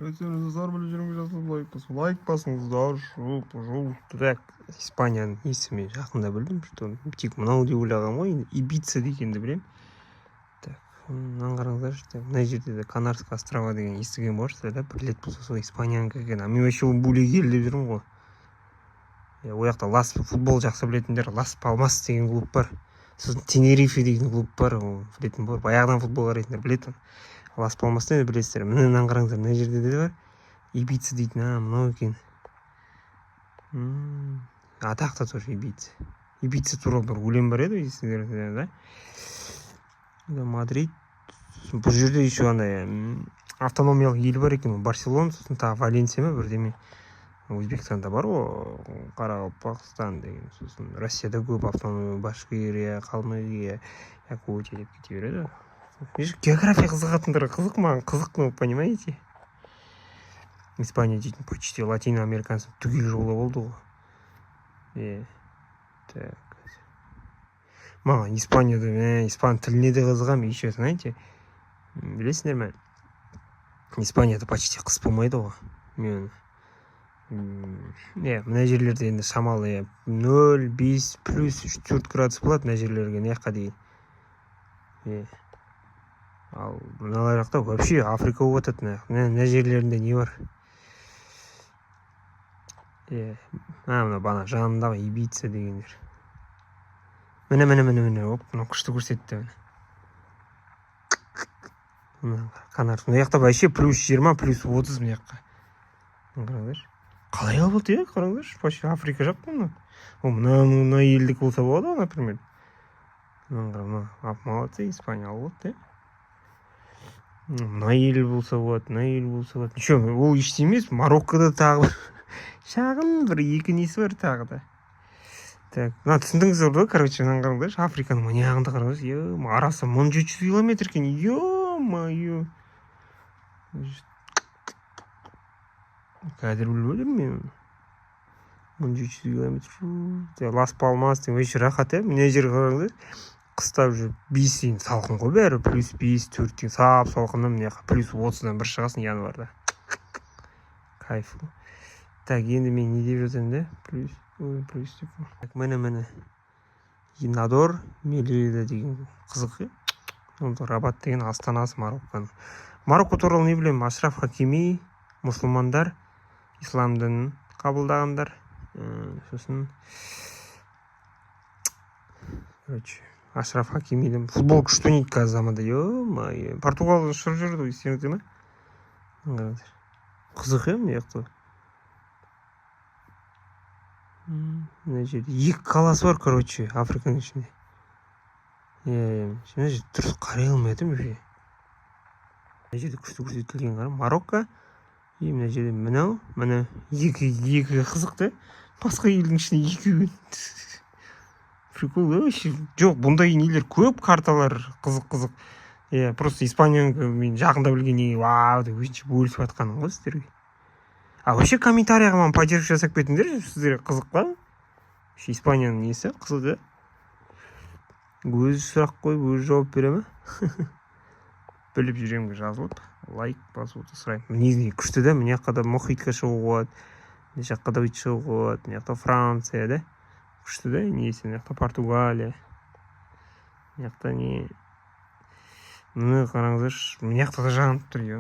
Достар, біліп жүріңіз, жазылып, лайк басып, лайк басыңыздар, пожалуйста. Так, Испанияның несі, мен жақында білдім, что тек мынау деп ойлағанмын ғой, енді Ибица дегенді білемін. Так, мынаны қараңыздаршы. Так, мына жерде де Канарские острова деген естіген боларсыздар да, бір рет болса, сол Испаниянікі екен. А мен вообще бөлек ел деп жүрмін ғой. Иә, ол жақта лас футбол жақсы білетіндер, Лас Палмас деген клуб бар, сосын Тенерифе деген клуб бар. Ол білетін болар, баяғыдан футбол қарайтындар біледі оны. Лас Палмасты енді білесіздер. Міне, мынаны қараңыздар, мына жерде де бар Ибица дейтін. А, мынау екен. Атақты тоже Ибица. Ибица туралы бір өлең бар еді, есіңдерде да? Да, Мадрид. Сосын бұл жерде еще андай автономиялық ел бар екен, Барселона, сосын тағы Валенсия ма, бірдеме. Өзбекстанда бар ғой Қарақалпақстан деген, сосын Россияда көп автономия: Башкирия, Қалмақия, Якутия деп кете береді. Видишь, география қызығатындарға қызық, маған қызық, ну, понимаете. Испания дейтін почти Латино Американы түгел жаулап алды ғой. Иә, так, маған Испанияда, испан тіліне де қызығамын. Еще, знаете, білесіңдер ме, Испанияда почти қыс болмайды ғой. Мен иә, мына жерлерде енді шамалы, иә, 0,5, плюс 3-4 градус болады мына жерлерге, мына жаққа дейін, иә. Ал мыналар жақта вообще Африка болып жатады. Мына жерлерінде не бар? Иә, а мына бана жанындағы Ибица дегендер. Міне, міне, міне, міне, оп, мынау күшті көрсетті. Міне, мына Канар, мына жақта вообще плюс 20, плюс 30. Мына жаққа, мына қараңдаршы, қалай алып алды, иә? Қараңдаршы, вообще Африка жақ қой мынау. О, мына елдікі болса болады ғой, например. Мынаны қара, мына, молодцы, Испания алып алды, иә. Мына ел болса болады, мына ел болса болады. Еще ол ештеңе емес, Мароккода тағы бір шағын бір екі несі бар тағы да. Так, мына түсіндіңіздер ғой, короче. Мынаны қараңдаршы, Африканың мына жағында, қараңдаршы, е, арасы 1700 километр екен, ё-моё. Қазір біліп отырмын мен, 1700 километр. Лас Палмас деген вообще рахат, иә. Мына жерге қараңдаршы, қыста уже 5 дейін салқын ғой бәрі, плюс 5, 4 деген сап салқыннан мына жаққа плюс 30-дан бір шығасың январьда, кайф ғой. Так, енді мен не деп жатырмын да? Плюс, ой, плюс деп. Так, міне, міне, Надор, Мелилья деген қызық, иә. Рабат деген астанасы Марокконың. Марокко туралы не білемін? Ашраф Хакими, мұсылмандар, ислам дінін қабылдағандар. Сосын, короче, Ашраф Хакимидің футбол күшті ойнайды қазір заманда, ё-моё. Португалды ұшырып жүрді ғой, естеріңізде ме? Қараңыздар, қызық, иә. Мына жақта, мына жерде екі қаласы бар, короче, Африканың ішінде, иә. Иә, мына жерде дұрыс қарай алмай жатырмын уже. Мына жерде күшті көрсетілген, қара, Марокко. И мына жерде мынау, міне, екі, екі қызық та, басқа елдің ішінде екеуі, прикол да вообще. Жоқ, бұндай нелер көп, карталар қызық, қызық, иә. Просто Испанияны мен жақында білгеннен кейін вау деп өзінше бөлісіп жатқаным ғой сіздерге. А вообще комментарийға маған поддержка жасап кетіңдерші, сіздерге қызық па вообще Испанияның несі? Қызық, иә. Өзі сұрақ қойып, өзі жауап бере ма? Біліп жүремін, жазылып, лайк басуды сұраймын. Негізінде күшті да. Мына жаққа да мұхитқа шығуға болады, мына жаққа да бүйтіп шығуға болады. Мына жақта Франция да, күшті да несі. Мына жақта Португалия, мына жақта не? Міне, қараңыздаршы, мына жақта да жанып тұр, ё.